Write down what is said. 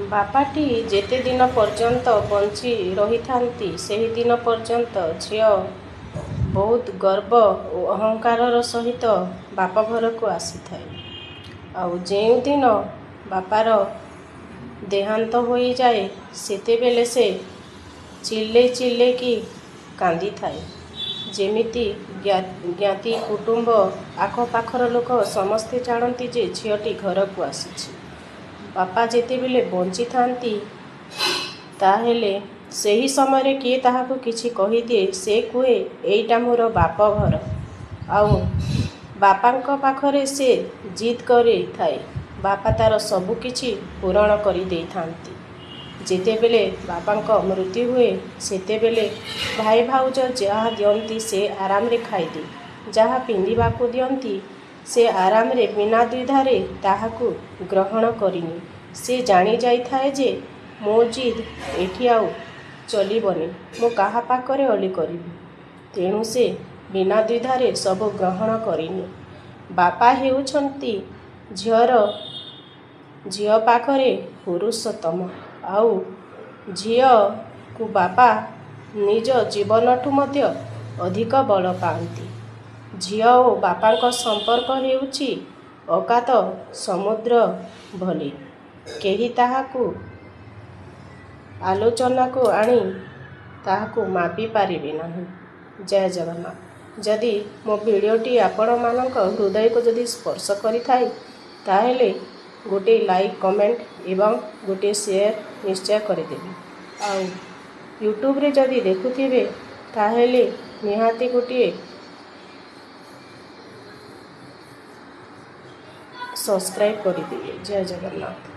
ବାପାଟି ଯେତେ ଦିନ ପର୍ଯ୍ୟନ୍ତ ବଞ୍ଚି ରହିଥାନ୍ତି, ସେହିଦିନ ପର୍ଯ୍ୟନ୍ତ ଝିଅ ବହୁତ ଗର୍ବ ଓ ଅହଙ୍କାରର ସହିତ ବାପ ଘରକୁ ଆସିଥାଏ। ଆଉ ଯେଉଁଦିନ ବାପାର ଦେହାନ୍ତ ହୋଇଯାଏ, ସେତେବେଳେ ସେ ଚିଲ୍ଲେଇ ଚିଲ୍ଲେଇକି କାନ୍ଦିଥାଏ, ଯେମିତି ଜ୍ଞାତି କୁଟୁମ୍ବ ଆଖପାଖର ଲୋକ ସମସ୍ତେ ଜାଣନ୍ତି ଯେ ଝିଅଟି ଘରକୁ ଆସିଛି। ବାପା ଯେତେବେଳେ ବଞ୍ଚିଥାନ୍ତି, ତାହେଲେ ସେହି ସମୟରେ କିଏ ତାହାକୁ କିଛି କହିଦିଏ, ସେ କୁହେ, ଏଇଟା ମୋର ବାପ ଘର। ଆଉ ବାପାଙ୍କ ପାଖରେ ସେ ଜିଦ୍ କରିଥାଏ, ବାପା ତାର ସବୁ କିଛି ପୂରଣ କରିଦେଇଥାନ୍ତି। ଯେତେବେଳେ ବାପାଙ୍କ ମୃତ୍ୟୁ ହୁଏ, ସେତେବେଳେ ଭାଇ ଭାଉଜ ଯାହା ଦିଅନ୍ତି ସେ ଆରାମରେ ଖାଇଦିଏ, ଯାହା ପିନ୍ଧିବାକୁ ଦିଅନ୍ତି ସେ ଆରାମରେ ବିନା ଦ୍ୱିଧାରେ ତାହାକୁ ଗ୍ରହଣ କରିନିଏ। ସେ ଜାଣି ଯାଇଥାଏ ଯେ ମୋ ଜିଦ୍ ଏଠି ଆଉ ଚଲିବନି, ମୁଁ କାହା ପାଖରେ ଅଳି କରିବି? ତେଣୁ ସେ ବିନା ଦ୍ୱିଧାରେ ସବୁ ଗ୍ରହଣ କରିନିଏ। ବାପା ହେଉଛନ୍ତି ଝିଅର ଝିଅ ପାଖରେ ପୁରୁଷୋତ୍ତମ, ଆଉ ଝିଅକୁ ବାପା ନିଜ ଜୀବନଠୁ ମଧ୍ୟ ଅଧିକ ଭଲ ପାଆନ୍ତି। ଝିଅ ଓ ବାପାଙ୍କ ସମ୍ପର୍କ ହେଉଛି ଅଗାଧ ସମୁଦ୍ର ଭଳି, କେହି ତାହାକୁ ଆଲୋଚନାକୁ ଆଣି ତାହାକୁ ମାପି ପାରିବେ ନାହିଁ। ଜୟ ଜଗନ୍ନାଥ। ଯଦି ମୋ ଭିଡ଼ିଓଟି ଆପଣମାନଙ୍କ ହୃଦୟକୁ ଯଦି ସ୍ପର୍ଶ କରିଥାଏ, ତାହେଲେ ଗୋଟିଏ ଲାଇକ୍, କମେଣ୍ଟ ଏବଂ ଗୋଟିଏ ସେୟାର ନିଶ୍ଚୟ କରିଦେବେ। ଆଉ ୟୁଟ୍ୟୁବରେ ଯଦି ଦେଖୁଥିବେ, ତାହେଲେ ନିହାତି ଗୋଟିଏ ସବସ୍କ୍ରାଇବ୍ କରିଦେବେ। ଜୟ ଜଗନ୍ନାଥ।